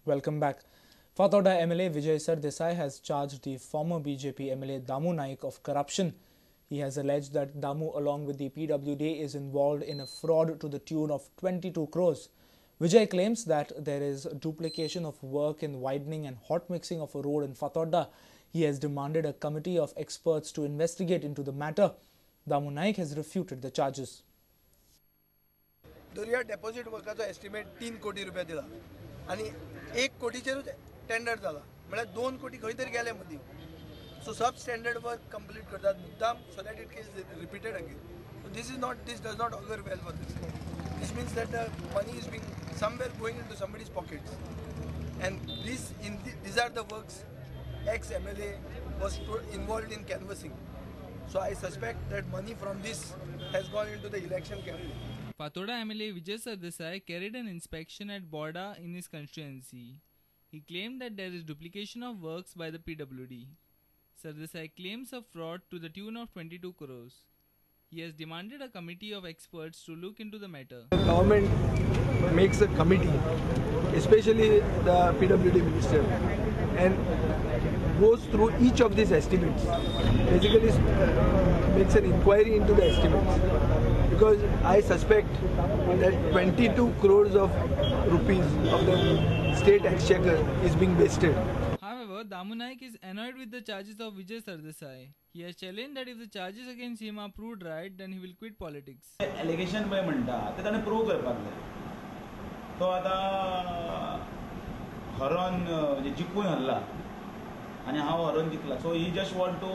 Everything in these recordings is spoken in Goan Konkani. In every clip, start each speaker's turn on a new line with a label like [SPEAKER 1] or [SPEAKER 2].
[SPEAKER 1] Welcome back. Fatorda MLA Vijay Sardesai has charged the former BJP MLA Damu Naik of corruption. He has alleged that Damu, along with the PWD, is involved in a fraud to the tune of 22 crores. Vijay claims that there is duplication of work in widening and hot mixing of a road in Fatorda. He has demanded a committee of experts to investigate into the matter. Damu Naik has refuted the charges.
[SPEAKER 2] Darya deposit वर्काचो एस्टिमेट 3 कोटी रुपया दिला आनी 1 कोटीचेरूच टेंडर जाला, म्हळ्यार 2 कोटी खंय तरी गेले मदीं. सो सब स्टँडर्ड वर्क कंप्लीट करतात मुद्दाम so that it is repeated again. So this does not augur well for this. This means that the money is being somewhere going into somebody's pockets, and these are the works ex MLA was involved in canvassing. So I suspect that money from this has gone into the election campaign.
[SPEAKER 3] Fatorda MLA Vijay Sardesai carried an inspection at Borda in his constituency. He claimed that there is duplication of works by the PWD. Sardesai claims a fraud to the tune of 22 crores. He has demanded a committee of experts to look into the matter.
[SPEAKER 2] The government makes a committee, especially the PWD minister, and goes through each of these estimates. Basically makes an inquiry into the estimates, because I suspect that 22 crores of rupees of the state exchequer is being wasted.
[SPEAKER 3] However, Damu Naik is annoyed with the charges of Vijay Sardesai. He has challenged that if the charges against him are proved right, then he will quit politics.
[SPEAKER 4] Allegation पळय म्हणटा ते ताणें प्रूव करपाक जाय. तो आतां हरोन म्हणजे जिखून हरला आनी हांव हरोन जिखला, so he just want to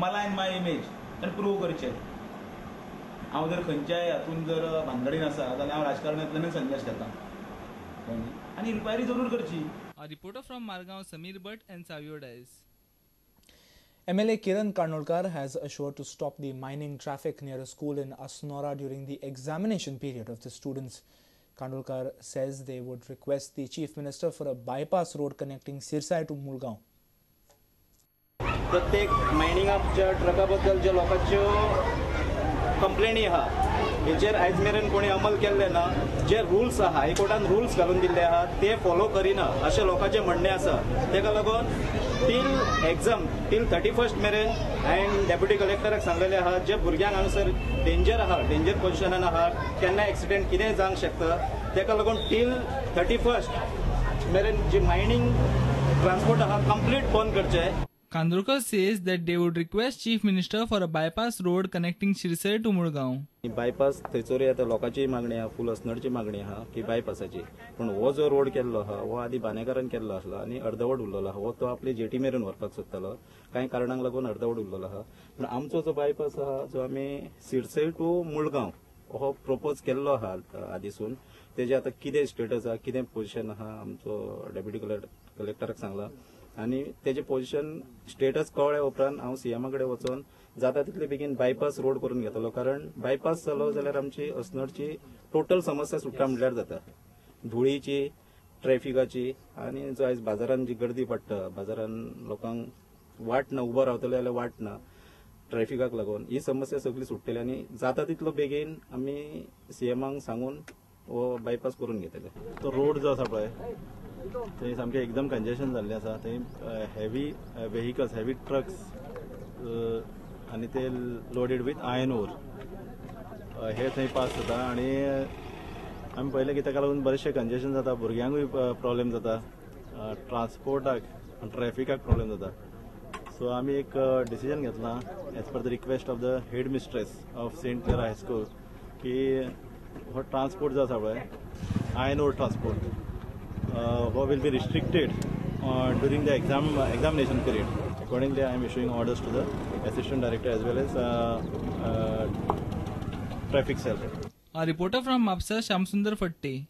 [SPEAKER 4] malign my image. ताणें प्रूव करचें. हांव जर खंयच्याय हातून जर भानगडीन आसा जाल्यार हांव राजकारणांतल्यानूच संन्यास घेता आनी इन्क्वायरी जरूर करची.
[SPEAKER 3] A reporter from Margao, Samir Bhatt and Savio Dias.
[SPEAKER 1] MLA Kiran Kandolkar has assured to stop the mining traffic near a school in Assonora during the examination period of the students. Kandolkar says they would request the Chief Minister for a bypass road connecting Sirsai to Mulgaon.
[SPEAKER 5] प्रत्येक मायनिंगाच्या ट्रका बद्दल जे लोकांच्यो कंप्लेनी आहा हेचेर आयज मेरेन कोणी अंमल केल्ले ना. जे रुल्स आहा हायकोर्टान रुल्स घालून दिल्ले आहा ते फॉलो करिना अशें लोकांचें म्हणणें आसा. तेका लागून टील एक्झाम टील 31 मेरेन हांवें डेप्युटी कलेक्टराक सांगलेलें आहा, जे भुरग्यांक हांगासर डेंजर आहा, डेंजर पोजिशनान आहा, केन्ना एक्सिडेंट कितेंय जावंक शकता, तेका लागून टील 31 मेरेन जी मायनींग ट्रान्सपोर्ट आहा कंप्लीट बंद करचें.
[SPEAKER 3] Kandolkar says that they would request Chief Minister for a bypass road connecting Shirsai to Murgaon.
[SPEAKER 5] Bypass थंयसर आतां लोकांची मागणी आहा, फूल अस्नोडची मागणी आहा की बायपासाची, पूण हो जो रोड केल्लो आहा हो आदी बानेकारान केल्लो आसलो आनी अर्दवट उरलेलो आहा. हो तो आपले जेटी मेरेन व्हरपाक सोदतालो, कांय कारणांक लागून अर्दवट उरलेलो आहा. पूण आमचो जो बायपास आहा जो आमी सिरसय टू मुळगांव हो प्रपोज केल्लो आहा आदीसून, तेजे आतां कितें स्टेटस आहा, कितें पोजिशन आहा आमचो डेप्युटी कलेक्टराक सांगला आनी तेजे पोजिशन स्टेटस कळ्ळ्या उपरांत हांव सीएमा कडेन वचोन जाता तितले बेगीन बायपास रोड करून घेतलो. कारण बायपास जालो जाल्यार आमची अस्नोडची टोटल समस्या सुट्टा म्हणल्यार जाता, धुळीची, ट्रॅफिकाची, आनी जो आयज बाजारान जी गर्दी पडटा, बाजारान लोकांक वाट ना, उबो रावतले जाल्यार वाट ना ट्रॅफिकाक लागून, ही समस्या सगळी सुट्टली आनी जाता तितलो बेगीन आमी सीएमाक सांगून हो बायपास करून घेतले.
[SPEAKER 6] तो रोड जो आसा पळय थंय सामकें एकदम कंजेशन जाल्लें आसा. थंय हेवी वेहिकल्स, हेवी ट्रक्स आनी ते लोडेड विथ आयर्न ओर हे थंय पास जाता आनी आमी पळयलें की ताका लागून बरेचशें कंजेशन जाता, भुरग्यांकूय प्रॉब्लेम जाता, ट्रान्सपोर्टाक, ट्रॅफिकाक प्रॉब्लेम जाता. सो आमी एक डिसिजन घेतलां as per the request of the head mistress of Saint Clara high school की हो ट्रान्सपोर्ट जो आसा पळय iron ore transport will be restricted during the examination period. Accordingly, I am issuing orders to the assistant director as well as traffic cell.
[SPEAKER 3] A reporter from Mapsa, Shamsundar Fatte.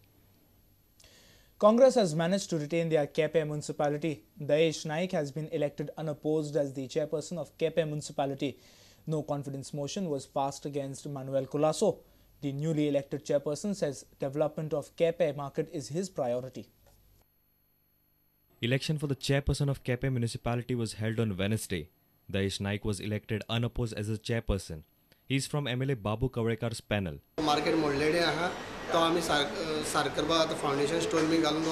[SPEAKER 1] Congress has managed to retain their Quepem municipality. Dayesh Naik has been elected unopposed as the chairperson of Quepem municipality. No confidence motion was passed against Manuel Colaco. The newly elected chairperson says development of Quepem market is his priority.
[SPEAKER 7] Election for the chairperson of Quepem municipality was held on Wednesday. Dayesh Naik was elected unopposed as a chairperson. He is from MLA Babu Kavalekar's panel.
[SPEAKER 8] Market मोडलेले आहा तो आमी सार करपाक आतां फावंडेशन स्टोन बी घालून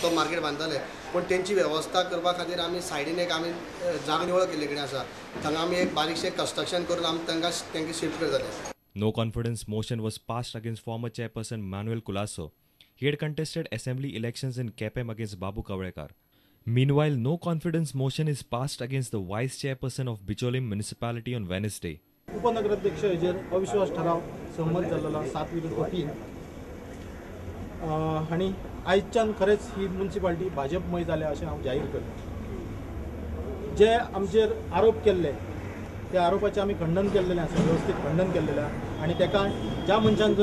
[SPEAKER 8] तो मार्केट बांदतले, पूण तेंची वेवस्था करपा खातीर आमी सायडीन एक आमी जागो निवळ केल्ले कडेन आसा, थंगा आमी एक बारीकशें कन्स्ट्रक्शन करून आमी तांकां शिफ्ट करतले.
[SPEAKER 7] No confidence motion was passed against former chairperson Manuel Colaco. He had contested assembly elections in Quepem against Babu Kavlekar. Meanwhile, no confidence motion is passed against the vice chairperson of Bicholim municipality on Wednesday.
[SPEAKER 9] उपनगराध्यक्ष हेजेर अविश्वास ठराव संमत जाल्लो 7-3 आनी आयच्यान खरेंच ही म्युनिसिपालिटी भाजपमय जाल्या अशें हांव जाहीर करता. जे आमचेर आरोप केल्ले त्या आरोपाचें आमी खंडन केल्लेलें आसा, वेवस्थीत खंडन केल्लेलें आसा आनी ताका ज्या मनशान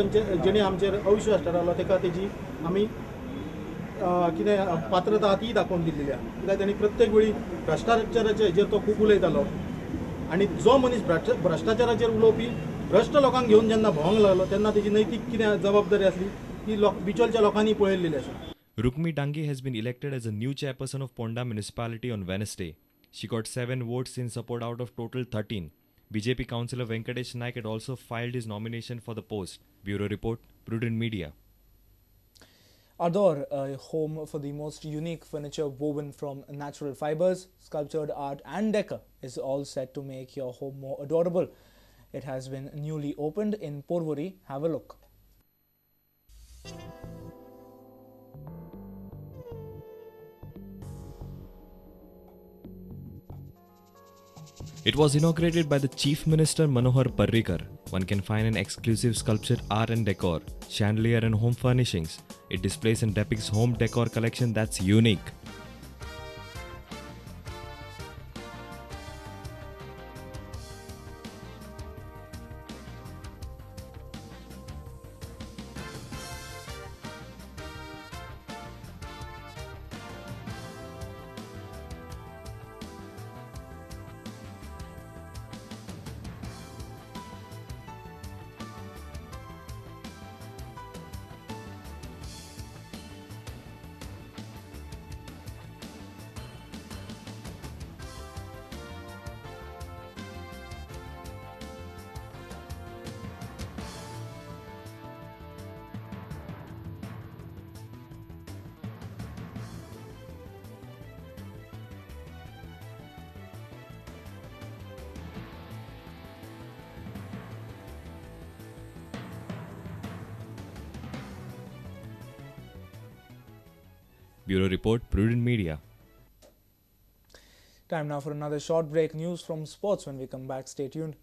[SPEAKER 9] जेणे आमचेर अविश्वास ठरावलो ताका तेजी आमी कितें पात्रता तीय दाखोवन दिल्ली आसा. कित्याक तेणी प्रत्येक वेळी भ्रश्टाचाराचे हेजेर तो खूब उलयतालो आनी जो मनीस भ्रश्टाचाराचेर उलोवपी भ्रश्ट लोकांक घेवन जेन्ना भोंवंक लागलो तेन्ना तेजी नैतीक कितें जबाबदारी आसली ती बिचोलच्या लोकांनी पळयल्ली आसा.
[SPEAKER 7] Rukmi Dangi has been elected as a new chairperson of Ponda municipality on Wednesday. She got 7 votes in support out of total 13. BJP councillor Venkatesh Naik had also filed his nomination for the post. Bureau Report, Prudent Media.
[SPEAKER 1] Ador, a home for the most unique furniture woven from natural fibers, sculptured art and decor, is all set to make your home more adorable. It has been newly opened in Porvorim. Have a look.
[SPEAKER 7] It was inaugurated by the Chief Minister Manohar Parrikar. One can find an exclusive sculptured art and decor, chandelier and home furnishings. It displays and depicts home decor collection that's unique. Bureau Report, Prudent Media.
[SPEAKER 1] Time now for another short break. News from sports when we come back. Stay tuned.